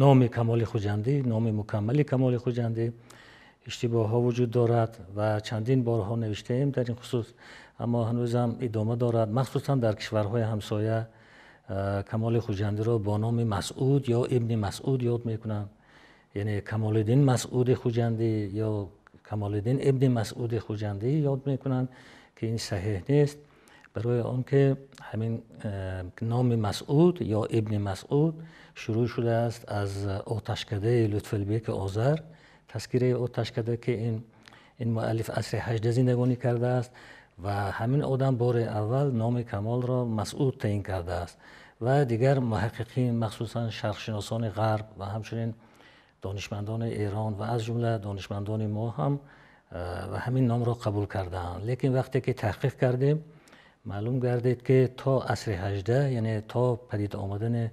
Номи Камоли Хуҷандӣ, номи мукаммали Камоли Хуҷандӣ иштибоҳҳо вуҷуд дорад ва чандин борҳо навиштаем дар ин хусус, аммо ҳанӯз ҳам идома дорад. Махсусан дар кишварҳои ҳамсоя Камоли Хуҷандиро бо номи Масъуд ё Ибни Масъуд ёд мекунанд, яъне Камолиддин Масъуди Хуҷандӣ ё Камолиддин Ибни Масъуди Хуҷандӣ ёд мекунанд, ки ин саҳеҳ нест, барои он ки ҳамин номи Масъуд ё Ибни Масъуд шурӯъ шудааст аз оташкадаи Лутфулибек Озар, тазкираи оташкада, ки ин муаллиф асри 18 зиндагонӣ кардааст ва ҳамин одам бори аввал номи Камолро Масъуд таъйин кардааст ва дигар муҳаққиқин, махсусан шарқшиносони ғарб ва ҳамчунин донишмандони Эрон ва аз ҷумла донишмандони мо ҳам ва ҳамин номро қабул кардаанд. Лекин вақте ки таҳқиқ кардем, маълум гардид, ки то асри 18, яъне то падид омадани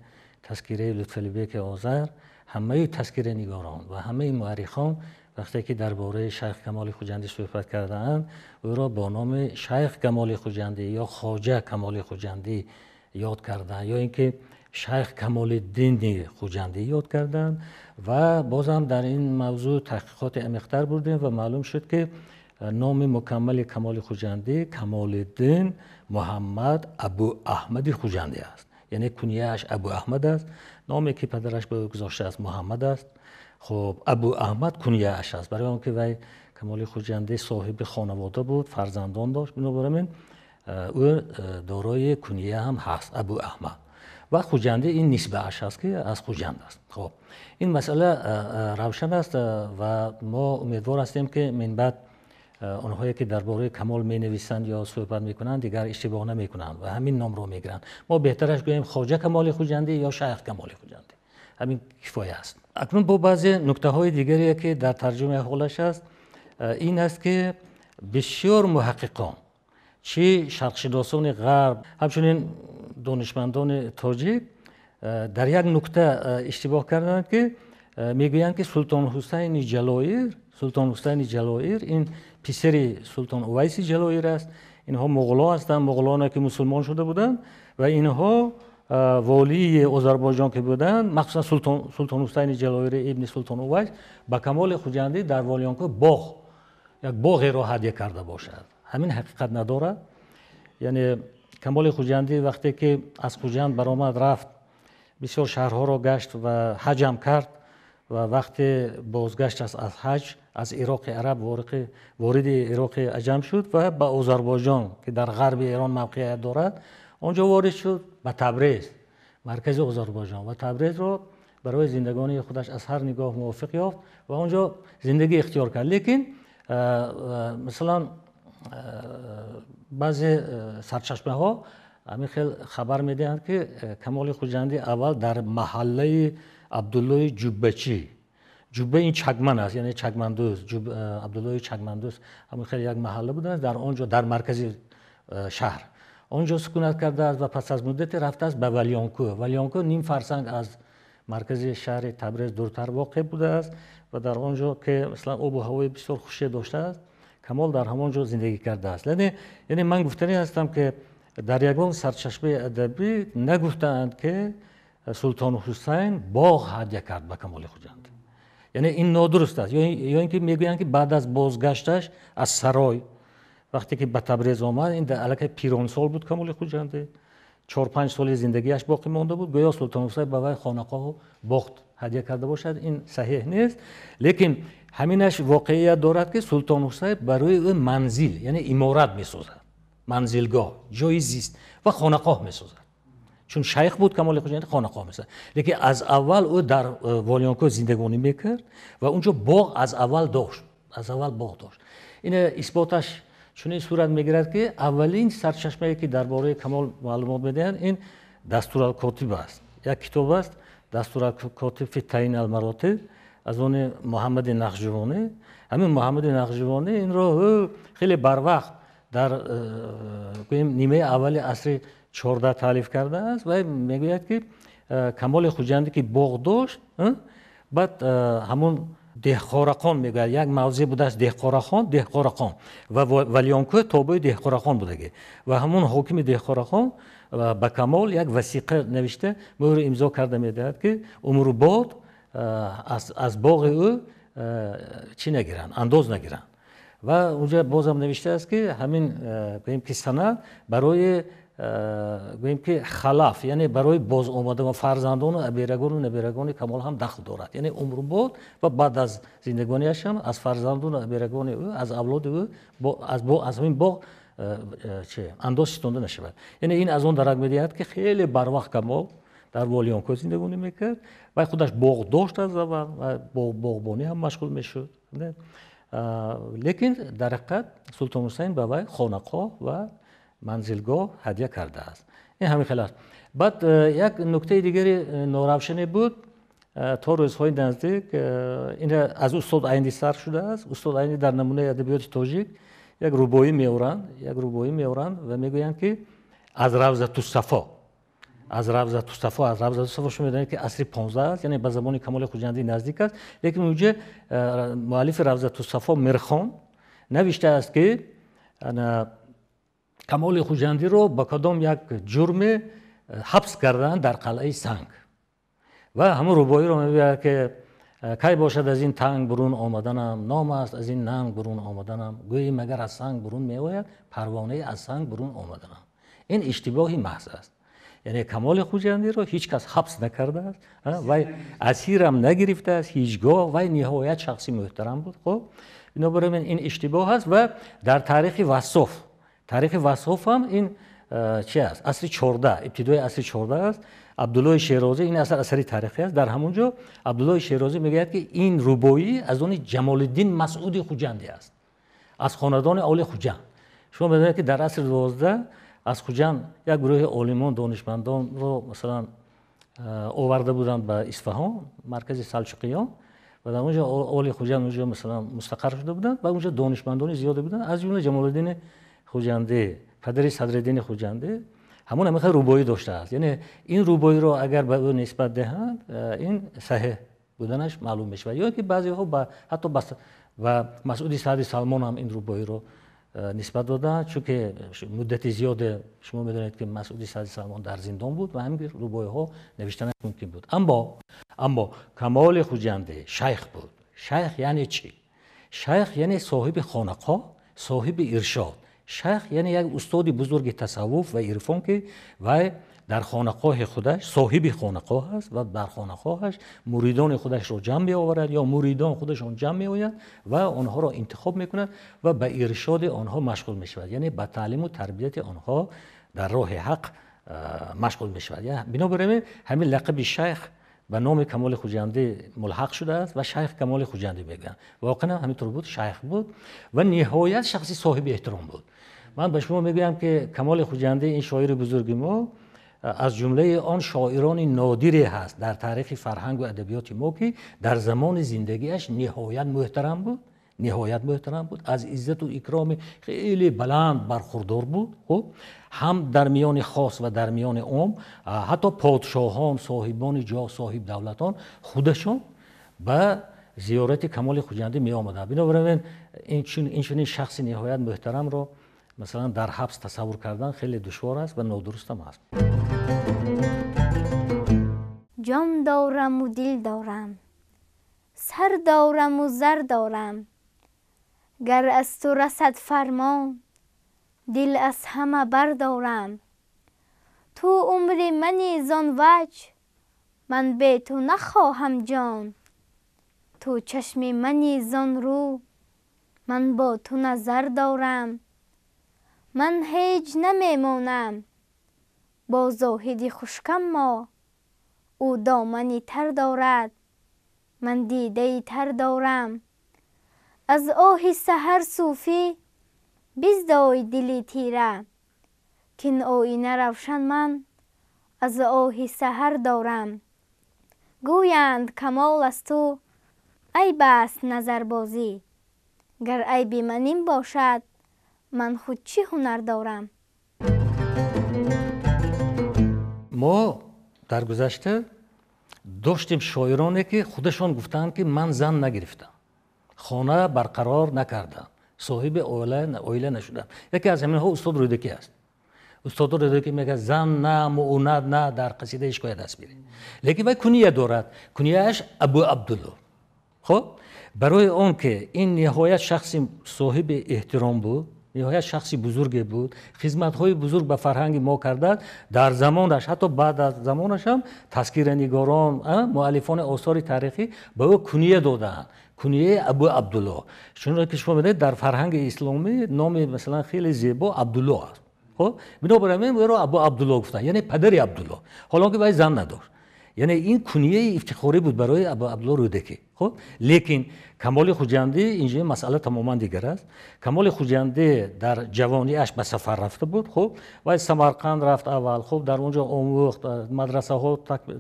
тазкираи Лутфулибек Озар, ҳамаи тазкиранигорон ва ҳамаи муаррихон вақте ки дар бораи Шайх Камоли Хуҷандӣ суҳбат кардаанд, ӯро бо номи Шайх Камоли Хуҷандӣ ё Хоҷа Камоли Хуҷандӣ ёд кардаанд ё ин ки Шайх Камолиддини Хуҷандӣ ёд кардаанд. Ва боз ҳам дар ин мавзӯъ таҳқиқоти амиқтар бурдем ва маълум шуд, ки номи мукаммали Камоли Хуҷандӣ Камолиддин Муҳаммад Абу Аҳмади Хуҷандӣ аст, яъне кунияаш Абу Аҳмад аст. Номе ки падараш ба ӯ гузоштааст, Муҳаммад аст. Хуб, Абу Аҳмад кунияаш аст, барои он ки вай, Камоли Хуҷандӣ, соҳиби хонавода буд, фарзандон дошт, бинобар ин ӯ дорои куния ҳам ҳаст, Абу Аҳмад, ва Хуҷандӣ ин нисбааш аст, ки аз Хуҷанд аст. Хуб, ин масъала равшан аст ва мо умедвор ҳастем, ки минбаъд онҳое ки дар бораи Камол менависанд ё суҳбат мекунанд, дигар иштибоҳ намекунанд ва ҳамин номро мегиранд. Мо беҳтараш гӯем Хоҷа Камоли Хуҷандӣ ё Шайх Камоли Хуҷандӣ, ҳамин кифоя аст. Акнун бо баъзе нуктаҳои дигаре, ки дар тарҷумаи ҳолаш аст, ин аст, ки бисёр муҳаққиқон, чӣ шарқшиносони ғарб, ҳамчунин донишмандони тоҷик, дар як нукта иштибоҳ карданд, ки мегӯянд, ки Султон Ҳусайни Ҷалоир, Султон Ҳусайни Ҷалоир ин писари Султон Увайси Ҷалоир аст. Инҳо муғулҳо ҳастанд, муғулоне ки мусулмон шуда буданд ва инҳо волии Озарбойҷон ки буданд, махсусан Султон Ҳусайни Ҷалоири ибни Султон Увайс ба Камоли Хуҷандӣ дар Волиёнкӯҳ боғ, як боғеро ҳадя карда бошад. Ҳамин ҳақиқат надорад. Яъне Камоли Хуҷандӣ вақте ки аз Хуҷанд баромад, рафт, бисёр шаҳрҳоро гашт ва ҳаҷам кард ва вақте бозгашт аз ҳаҷ, аз Ироқи Араб вориди Ироқи Аҷам шуд ва ба Озарбойҷон, ки дар ғарби Эрон мавқеият дорад, он ҷо ворид шуд, ба Табрез, маркази Озарбойҷон, ва Табрезро барои зиндагонии худаш аз ҳар нигоҳ мувофиқ ёфт ва он ҷо зиндагӣ ихтиёр кард. Лекин масалан баъзе сарчашмаҳо ҳамин хел хабар медиҳанд, ки Камоли Хуҷандӣ аввал дар маҳаллаи Абдуллои Ҷуббачӣ, ҷубба ин чакман аст, яъне чакмандӯз, Абдуллои Чакмандӯз, ҳамин хел як маҳалла будааст дар он ҷо, дар маркази шаҳр, он ҷо сукунат кардааст ва пас аз муддате рафтааст ба Валёнкӯҳ. Валёнкӯҳ ним фарсанг аз маркази шаҳри Табрез дуртар воқеъ будааст ва дар он ҷо, ки масалан обу ҳавои бисёр хуше доштааст, Камол дар ҳамон ҷо зиндагӣ кардааст. Яъне ман гуфтанӣ ҳастам, ки дар ягон сарчашмаи адабӣ нагуфтаанд, ки Султон Ҳусайн боғ ҳадя кард ба Камоли Хуҷандӣ. Яъне ин нодуруст аст. Ё ин ки мегӯянд, ки баъд аз бозгашташ аз сарой, вақте ки ба Табрез омад, ин аллакай пиронсол буд Камоли Хуҷандӣ, 4-5 соли зиндагиаш боқӣ монда буд, гӯё Султон Ҳусайн ба вай хонақоҳу боғ ҳадя карда бошад. Ин саҳеҳ нест. Лекин ҳаминаш воқеият дорад, ки Султон Ҳусайн барои ӯ манзил, яъне иморат месозад, манзилгоҳ, ҷои зист ва хонақоҳ месозад. Чун шайх буд Камоли Хуҷандӣ, хонақоҳ месозад. Лекин аз аввал ӯ дар Волиёнкӯҳ зиндагонӣ мекард ва он ҷо боғ аз аввал дошт, аз аввал боғ дошт. Ин исботаш чунин сурат мегирад, ки аввалин сарчашмае, ки дар бораи Камол маълумот медиҳанд, ин Дастуралкотиб аст. Як китоб аст, Дастуралкотиб фи таъин алмаротиб, аз они Муҳаммади Нақшҷувонӣ. Ҳамин Муҳаммади Нақшҷувонӣ инро хеле барвақт, дар гӯем нимаи аввали асри 14 таълиф кардааст ва мегӯяд, ки Камоли Хуҷандӣ, ки боғ дошт, баъд ҳамун Деҳқорахон, мегӯяд, як мавзеъ будааст Деҳқорахон, Деҳқорахон ва Валиёнкӯҳ тобеи Деҳқорахон будагӣ, ва ҳамун ҳокими Деҳқорахон ба Камол як васиқа навишта, мӯҳру имзо карда медиҳад, ки умрубод аз боғи ӯ чӣ нагиранд, андоз нагиранд. Ва онҷо боз ҳам навиштааст, ки ҳамин гӯем ки санад барои гӯем ки халаф, яъне барои боз омада ва фарзандону аберагону наберагони Камол ҳам дахл дорад, яъне умр буд ва баъд аз зиндагониаш ҳам аз фарзандону аберагони ӯ, аз авлоди ӯ аз ҳамин боғ чи андоз ситонда нашавад. Яъне ин аз он дарак медиҳад, ки хеле барвақт Камол дар Волиёнкӯл зиндагонӣ мекард ва худаш боғ дошт аз аввал ва боғбонӣ ҳам машғул мешуд. Лекин дар ҳақиқат Султон Ҳусайн ба вай хонақоҳ ва манзилгоҳ ҳадя кардааст. Ин ҳамин хел аст. Баъд як нуктаи дигари норавшане буд то рӯзҳои наздик, ин аз устод Айнӣ сар шудааст. Устод Айнӣ дар намунаи адабиёти тоҷик як рубоӣ меоранд, як рубоӣ меоранд ва мегӯянд, ки аз Равзатусафо, аз Равзатусафо, аз Равзатусафо. Шумо медонед, ки асри 15 аст, яъне ба забони Камоли Хуҷандӣ наздик аст. Лекин унҷа муаллифи Равзатусафо Мирхон навиштааст, ки Камоли Хуҷандиро ба кадом як ҷурме ҳабс карданд дар қалъаи Санг ва ҳамун рубоиро мегӯяд, ки кай бошад аз ин танг бурун омаданам, ном аст аз ин нанг бурун омаданам, гӯӣ магар аз санг бурун меояд парвонаи аз санг бурун омаданам. Ин иштибоҳи маҳз аст. Яъне Камоли Хуҷандиро ҳеҷ кас ҳабс накардааст, вай асирам нагирифтааст ҳеҷ гоҳ, вай ниҳоят шахси муҳтарам буд. Хуб, бинобар ин иштибоҳ аст. Ва дар таърихи Вассоф, таърихи Вассоф ҳам ин чи аст, асри 14, ибтидои асри 14 аст. Абдуллои Шерозӣ, ин асар асари таърихӣ аст, дар ҳамон ҷо Абдуллои Шерозӣ мегӯяд, ки ин рубоӣ аз они Ҷамолиддин Масъуди Хуҷандӣ аст, аз хонадони оли Хуҷанд. Шумо медонед, ки дар асри 12 аз Хуҷанд як гурӯҳи олимон, донишмандонро масалан оварда буданд ба Исфаҳон, маркази салчуқиён, ва дар онҷо оли Хуҷанд онҷо масалан мустақар шуда буданд ва онҷо донишмандони зиёде буданд, аз ҷумла Ҷамолиддини Хуҷандӣ, падари Садриддини Хуҷандӣ. Ҳамон ҳамин хел рубоӣ доштааст. Яъне ин рубоиро агар ба ӯ нисбат диҳанд, ин саҳеҳ буданаш маълум мешавад. Ё ки баъзеҳо ҳатто ба Масъуди Саъди Салмон ҳам ин рубоиро нисбат додаанд, чунки муддати зиёде шумо медонед, ки Масъуди Саъди Салмон дар зиндон буд ва ҳамин рубоиҳо навиштанаш мумкин буд. Аммо Камоли Хуҷандӣ шайх буд. Шайх яъне чӣ? Шайх яъне соҳиби хонақоҳ, соҳиби иршод. Шайх яъне як устоди бузурги тасаввуф ва ирфон, ки вай дар хонақоҳи худаш соҳиби хонақоҳ аст ва дар хонақоҳаш муридони худашро ҷамъ меоварад ё муридон худашон ҷамъ меоянд ва онҳоро интихоб мекунад ва ба иршоди онҳо машғул мешавад, яъне ба таълиму тарбияти онҳо дар роҳи ҳақ машғул мешавад. Бинобар ин ҳамин лақаби шайх ба номи Камоли Хуҷандӣ мулҳақ шудааст ва шайх Камоли Хуҷандӣ мегӯянд. Воқеан ҳамин буд, шайх буд ва ниҳоят шахси соҳиби эҳтиром буд. Ман ба шумо мегӯям, ки Камоли Хуҷандӣ, ин шоири бузурги мо, аз ҷумлаи он шоирони нодире ҳаст дар таърихи фарҳангу адабиёти мо, ки дар замони зиндагиаш ниҳоят муҳтарам буд, ниҳоят муҳтарам буд, аз иззату икроми хеле баланд бархурдор буд. Хуб, ҳам дар миёни хос ва дар миёни ом, ҳатто подшоҳон, соҳибони ҷоҳ, соҳиб давлатон худашон ба зиёрати Камоли Хуҷандӣ меомаданд. Бинобар ин инчунин шахси ниҳоят муҳтарамро масалан дар ҳабс тасаввур кардан хеле душвор аст ва нодурустам аст. Ҷон дораму дил дорам, сар дораму зар дорам, гар аз ту расад фармон, дил аз ҳама бардорам. Ту умри мани, зон ваҷ ман бе ту нахоҳам ҷон, ту чашми мани, зон рӯ ман бо ту назар дорам. Ман ҳеҷ намемонам бо зоҳиди хушкам, мо ӯ домани тар дорад, ман дидаи тар дорам. Аз оҳи саҳар сӯфӣ биздой дили тира, кин оина равшан ман аз оҳи саҳар дорам. Гӯянд камол аз ту айб аст назарбозӣ, гар айби ман ин бошад, ман худ чӣ ҳунар дорам? Мо дар гузашта доштем шоироне, ки худашон гуфтаанд, ки ман зан нагирифтам, хона барқарор накардам, соҳиби оила нашудам. Яке аз ҳаминҳо устод Рӯдакӣ аст. Устод Рӯдакӣ мегӯяд зан на, муунат на, дар қасидаи шикоят аст мире. Лекин вай кунья дорад, куньяаш Абу Абдулло. Хуб, барои он ки ин ниҳоят шахси соҳиби эҳтиром буд, ниҳоят шахси бузурге буд, хизматҳои бузург ба фарҳанги мо кардааст, дар замонаш, ҳатто баъд аз замонаш ҳам тазкиранигорон, муаллифони осори таърихӣ ба ӯ кунья додаанд. Куньяи Абу Абдулло. Чунон ки шумо медонед, дар фарҳанги исломӣ номи масалан хеле зебо Абдулло аст. Хуб, бинобар ин ӯро Абу Абдулло гуфтанд, яъне падари Абдулло. Ҳоло ки вай зан надошт. Яъне ин куньяи ифтихорӣ буд барои Абу Абдулло Рӯдакӣ. Хуб, лекин Камоли Хуҷандӣ инҷо масъала тамоман дигар аст. Камоли Хуҷандӣ дар ҷавониаш ба сафар рафта буд. Хуб, вай Самарқанд рафт аввал. Хуб, дар онҷо омӯхт, мадрасаҳо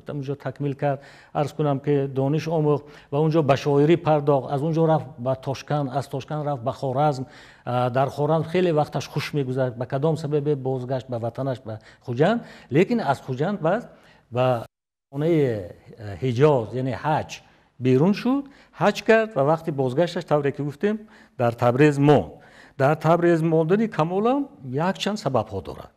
онҷо такмил кард, арз кунам ки дониш омӯхт ва онҷо ба шоирӣ пардохт. Аз онҷо рафт ба Тошканд, аз Тошканд рафт ба Хоразм. Дар Хоразм хеле вақташ хуш мегузашт, ба кадом сабабе бозгашт ба ватанаш, ба Хуҷанд. Лекин аз Хуҷанд баъд ба хонаи Ҳиҷоз, яъне ҳаҷ берун шуд, ҳаҷ кард ва вақти бозгашташ, тавре ки гуфтем, дар Табрез монд. Дар Табрез мондани Камолам якчанд сабабҳо дорад.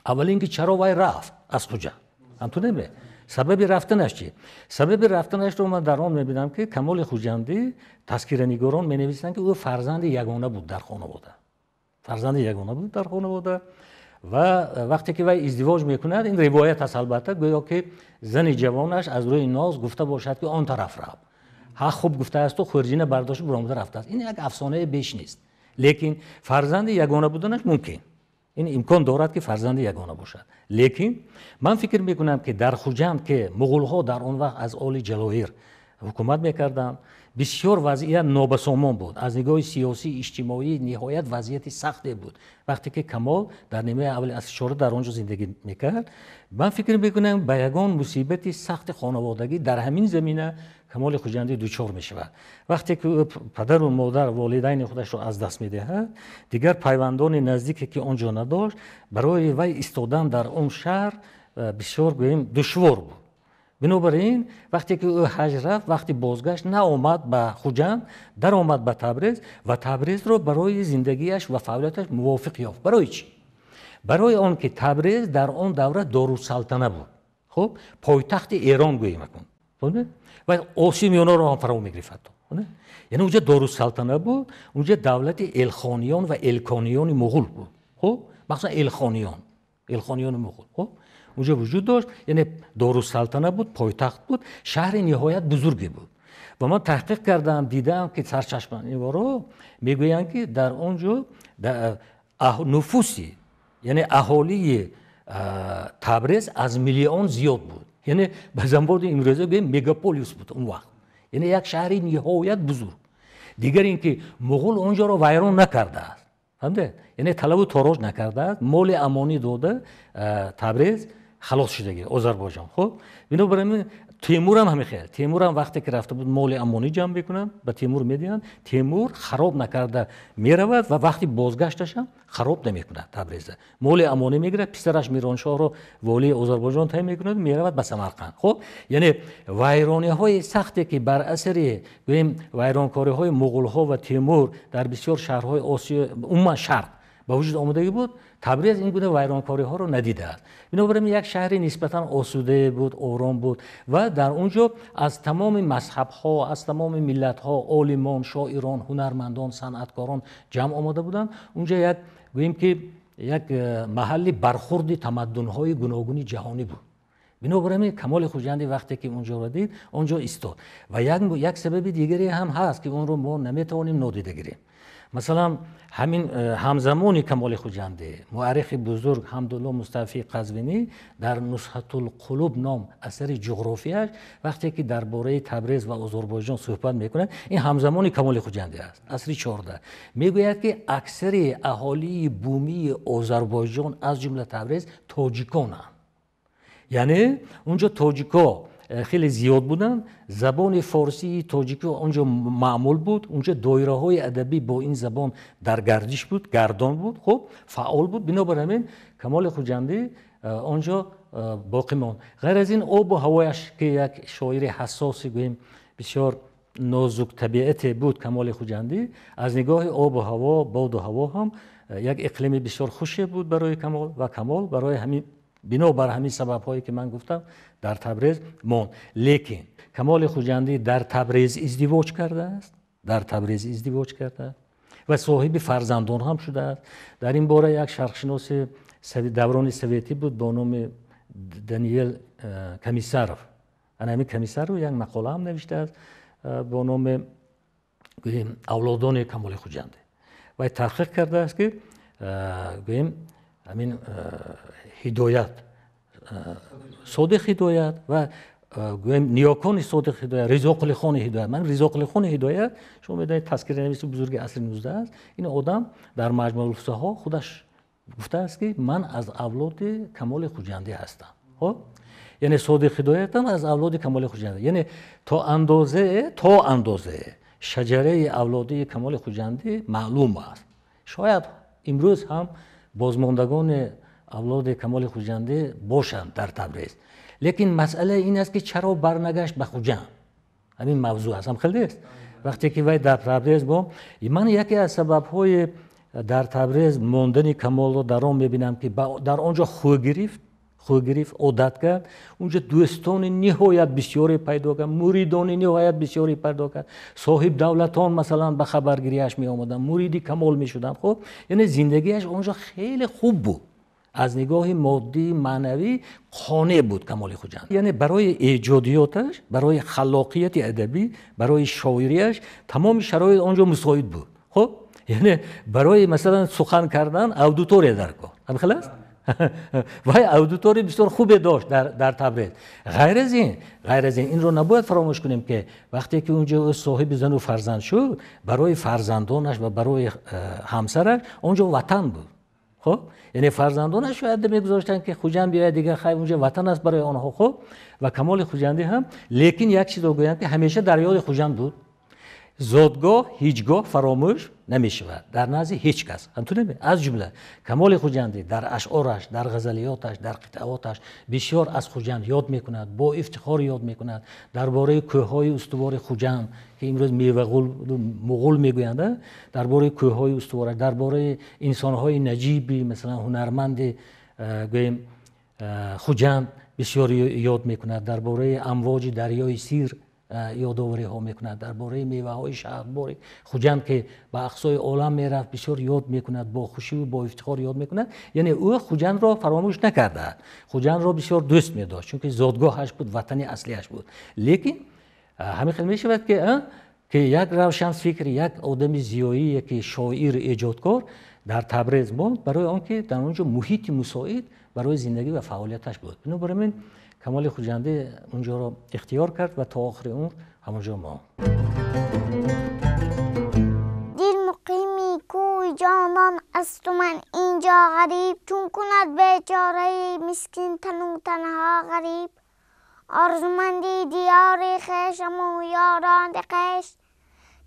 Аввал ин ки чаро вай рафт аз Хуҷанд? Ҳамту неме? Сабаби рафтанаш чи? Сабаби рафтанашро ман дар он мебинам, ки Камоли Хуҷандӣ, тазкиранигорон менависанд, ки ӯ фарзанди ягона буд дар хонавода. Фарзанди ягона буд дар хонавода. Ва вақте ки вай издивоҷ мекунад, ин ривоят аст албатта, гӯё ки зани ҷавонаш аз рӯи ноз гуфта бошад, ки он тараф рав. Ҳа, хуб гуфтааст, хӯрҷина бардошт, буромада рафтааст. Ин як афсонаи беш нест. Лекин фарзанди ягона буданаш мумкин. Ин имкон дорад, ки фарзанди ягона бошад. Лекин ман фикр мекунам, ки дар Хуҷанд, ки муғулҳо дар он вақт аз Оли Ҷалоир ҳукумат мекарданд, бисёр вазъият нобасомон буд. Аз нигоҳи сиёсӣ, иҷтимоӣ ниҳоят вазъияти сахте буд. Вақте ки Камол дар нимаи аввали асри чорда дар он ҷо зиндагӣ мекард, ман фикр мекунам, ба ягон мусибати сахти хонаводагӣ дар ҳамин замина Камоли Хуҷандӣ дучор мешавад. Вақте ки ӯ падару модар, волидайни худашро аз даст медиҳад, дигар пайвандони наздике ки он ҷо надошт, барои вай истодан дар он шаҳр бисёр, гӯем, душвор буд. Бинобар ин вақте ки ӯ ҳаҷ рафт, вақти бозгашт наомад ба Хуҷанд, даромад ба Табрез ва Табрезро барои зиндагиаш ва фаъолияташ мувофиқ ёфт. Барои чӣ? Барои он ки Табрез дар он давра Дорусалтана буд. Хуб, пойтахти Эрон гӯем акун. Ва Осиёи Миёнаро ҳам фаро мегирифт. Яъне онҷо Дорусалтана буд, онҷо давлати Элхониён ва Элкониёни муғул буд. Хуб, махсусан Элхониён, Элхониёни муғул. Хуб, онҷо вуҷуд дошт, яъне Дорусалтана буд, пойтахт буд, шаҳри ниҳоят бузурге буд. Ва ман таҳқиқ кардам, дидам, ки сарчашманиворо мегӯянд, ки дар он ҷо нуфуси, яъне аҳолии Табрез аз миллион зиёд буд. Яъне ба замони имрӯза гӯем, мегаполис буд он вақт. Яъне як шаҳри ниҳоят бузург. Дигар ин ки муғул он ҷоро вайрон накардааст. Фаҳмидед? Яъне талабу тороҷ накардааст, моли амонӣ дода, Табрез халос шудагӣ, Озарбойҷон. Хуб, бинобар ин Темурам ҳамин хел. Темурам вақте ки рафта буд, моли амонӣ ҷамъ мекунанд, ба Темур медиҳанд. Темур хароб накарда меравад ва вақти бозгашташам хароб намекунад Табреза. Моли амонӣ мегирад, писараш Мироншоҳро волии Озарбойҷон таъин мекунад, меравад ба Самарқанд. Хуб, яъне вайрониҳои сахте ки бар асари, гӯем, вайронкориҳои муғулҳо ва Темур дар бисёр шаҳрҳои Осиё, умуман Шарқ ба вуҷуд омадагӣ буд, Табрез ин гуна вайронкориҳоро надидааст. Бинобар ин як шаҳри нисбатан осудае буд, ором буд ва дар он ҷо аз тамоми мазҳабҳо, аз тамоми миллатҳо олимон, шоирон, ҳунармандон, санъаткорон ҷамъ омада буданд. Онҷо як, гӯем ки, як маҳалли бархурди тамаддунҳои гуногуни ҷаҳонӣ буд. Бинобар ин Камоли Хуҷандӣ вақте ки онҷоро дид, он ҷо истод. Ва як сабаби дигаре ҳам ҳаст, ки онро мо наметавонем нодида гирем. Масалан, ҳамин ҳамзамони Камоли Хуҷандӣ, муаррихи бузург Ҳамдулло Мустафии Қазвинӣ дар Нусҳатулқулуб ном асари ҷуғрофияш вақте ки дар бораи Табрез ва Озарбойҷон суҳбат мекунад, ин ҳамзамони Камоли Хуҷандӣ аст, асри 14, мегӯяд, ки аксари аҳолии бумии Озарбойҷон, аз ҷумла Табрез, тоҷиконанд. Яъне онҷо тоҷико хеле зиёд буданд, забони форсии тоҷикӣ онҷо маъмул буд, онҷо доираҳои адабӣ бо ин забон дар гардиш буд, гардон буд, хуб, фаъол буд. Бинобар ҳамин Камоли Хуҷандӣ онҷо боқӣ монд. Ғайр аз ин, обу ҳавояш, ки як шоири ҳассоси, гӯем, бисёр Нозуктабиате буд Камоли Хуҷандӣ, аз нигоҳи обу ҳаво, боду ҳаво ҳам як иқлими бисёр хуше буд барои Камол ва Камол барои ҳамин, бинобар ҳамин сабабҳое ки ман гуфтам, дар Табрез монд. Лекин Камоли Хуҷандӣ дар Табрез издивоҷ кардааст, дар Табрез издивоҷ кардааст ва соҳиби фарзандон ҳам шудааст. Дар ин бора як шарқшиноси даврони советӣ буд бо номи Даниел Комиссаров. Ана ҳамин Комиссаров як мақола ҳам навиштааст бо номи, гӯем, авлодони Камоли Хуҷандӣ. Вай таҳқиқ кардааст, ки, гӯем, ҳамин Ҳидоят, Содиқ Ҳидоят ва, гӯем, ниёкони Содиқ Ҳидоят, Ризоқулихони Ҳидоят. Ман Ризоқулихони Ҳидоят, шумо медонед, тазкиранависи бузурги асри 19 аст. Ин одам дар Маҷмӯъулфусаҳо худаш гуфтааст, ки ман аз авлоди Камоли Хуҷандӣ ҳастам. Хоб, яъне Содиқ Ҳидоятам аз авлоди Камоли Хуҷандӣ. Яъне то андозае шаҷараи авлодии Камоли Хуҷандӣ маълум аст. Шояд имрӯз ҳам бозмондагони авлоди Камоли Хуҷандӣ бошанд дар Табрез. Лекин масъала ин аст, ки чаро барнагашт ба Хуҷанд? Ҳамин мавзӯъ аст, ҳам хеле нест. Вақте ки вай дар Табрез бо ман, яке аз сабабҳои дар Табрез мондани Камолро дар он мебинам, ки дар он ҷо хӯ гирифт, одат кард, унҷо дӯстони ниҳоят бисёре пайдо кард, муридони ниҳоят бисёре пайдо кард. Соҳиб давлатон, масалан, ба хабаргириаш меомаданд, муриди Камол мешуданд. Хуб, яъне зиндагиаш онҷо хеле хуб буд, аз нигоҳи моддӣ, маънавӣ қонеъ буд Камоли Хуҷанд. Яъне барои эҷодиёташ, барои халоқияти адабӣ, барои шоириаш тамоми шароит он ҷо мусоид буд. Хуб, яъне барои, масалан, сухан кардан аудитория дар кор, ҳамин аст. Вай аудитория бисёр хубе дошт дар Табрез. Ғайр аз ин, инро набояд фаромӯш кунем, ки вақте ки унҷо ӯ соҳиби зану фарзанд шуд, барои фарзандонаш ва барои ҳамсараш он ҷо ватан буд. Хуб, яъне фарзандонаш шояд мегузоштанд, ки Хуҷанд биёяд дигар, хай, унҷо ватан аст барои онҳо. Хуб, ва Камоли Хуҷандӣ ҳам, лекин як чизро гӯям, ки ҳамеша дар ёди Хуҷанд буд. Зодгоҳ ҳеҷ гоҳ фаромӯш намешавад дар назди ҳеҷ кас, ҳамту наме, аз ҷумла Камоли Хуҷандӣ дар ашъораш, дар ғазалиёташ, дар қитъаоташ бисёр аз Хуҷанд ёд мекунад, бо ифтихор ёд мекунад дар бораи кӯҳҳои устувори Хуҷанд, ки имрӯз Мевағул, Муғул мегӯянд, дар бораи кӯҳҳои устувораш, дар бораи инсонҳои наҷиби, масалан, ҳунарманди, гӯем, Хуҷанд бисёр ёд мекунад, дар бораи амвоҷи дарёи Сир ёдовариҳо мекунад, дар бораи меваҳои шаҳдбори Хуҷанд, ки ба ақсои олам мерафт, бисёр ёд мекунад, бо хушиву бо ифтихор ёд мекунад. Яъне ӯ Хуҷандро фаромӯш накардааст, Хуҷандро бисёр дӯст медошт, чунки зодгоҳаш буд, ватани аслиаш буд. Лекин ҳамин хел мешавад, ки як равшанфикр, як одами зиёӣ, яке шоир, эҷодкор дар Табрез монд, барои он ки дар он ҷо муҳити мусоид барои зиндагӣ ва фаъолияташ буд. Бинобар ин Камоли Хуҷандӣ унҷоро ихтиёр кард ва то охири умр ҳамонҷо монд. Дил муқими кӯи ҷонон асту ман инҷо ғариб. Чун кунад бечораи мискин тану танҳо ғариб? Орзуманди диёри хешаму ёрони хеш.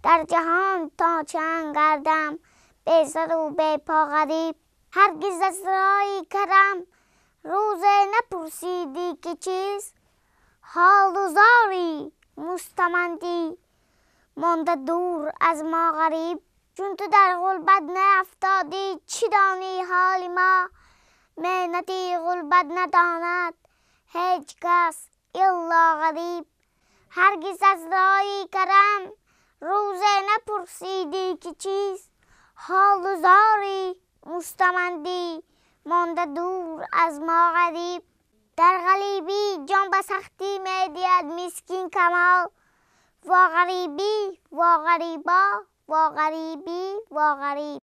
Дар ҷаҳон то чанд гардам бесару бепо ғариб? Ҳаргиз аз роҳи карам рӯзе напурсидӣ, ки чист ҳолу зори мустамандӣ монда дур аз мо ғариб. Чун ту дар ғурбат нафтодӣ, чӣ донӣ ҳоли мо? Меҳнати ғурбат надонад ҳеҷ кас илло ғариб. Ҳаргиз аз роҳи карам рӯзе напурсидӣ, ки чист ҳолу зори мустамандӣ монда дур аз мо ғариб. Дар ғарибӣ ҷон ба сахтӣ медиҳад мискин Камол. Во ғарибӣ, во ғарибо, во ғарибӣ, во ғариб.